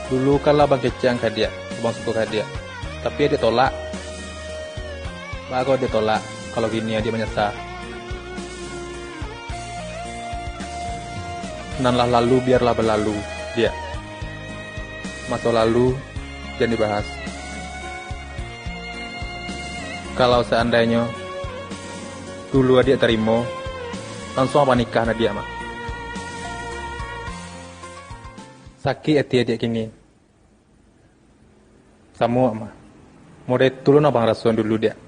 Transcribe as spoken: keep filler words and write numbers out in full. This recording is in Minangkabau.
Dulu kan lah abang kecekan ka adiak, abang suko ka adiak. Tapi adiak tolak. Baa kok adiak tolak, kalau kini adiak manyasa? Nan lah lalu biarlah balalu, Diak. Maso lalu jan dibahas. Kalau saandainyo dulu adiak tarimo, langsuang abang nikahan adiak mah. Sakik ati adiak kini. Samo mah. Model tu lo nan abang raso dulu, Diak.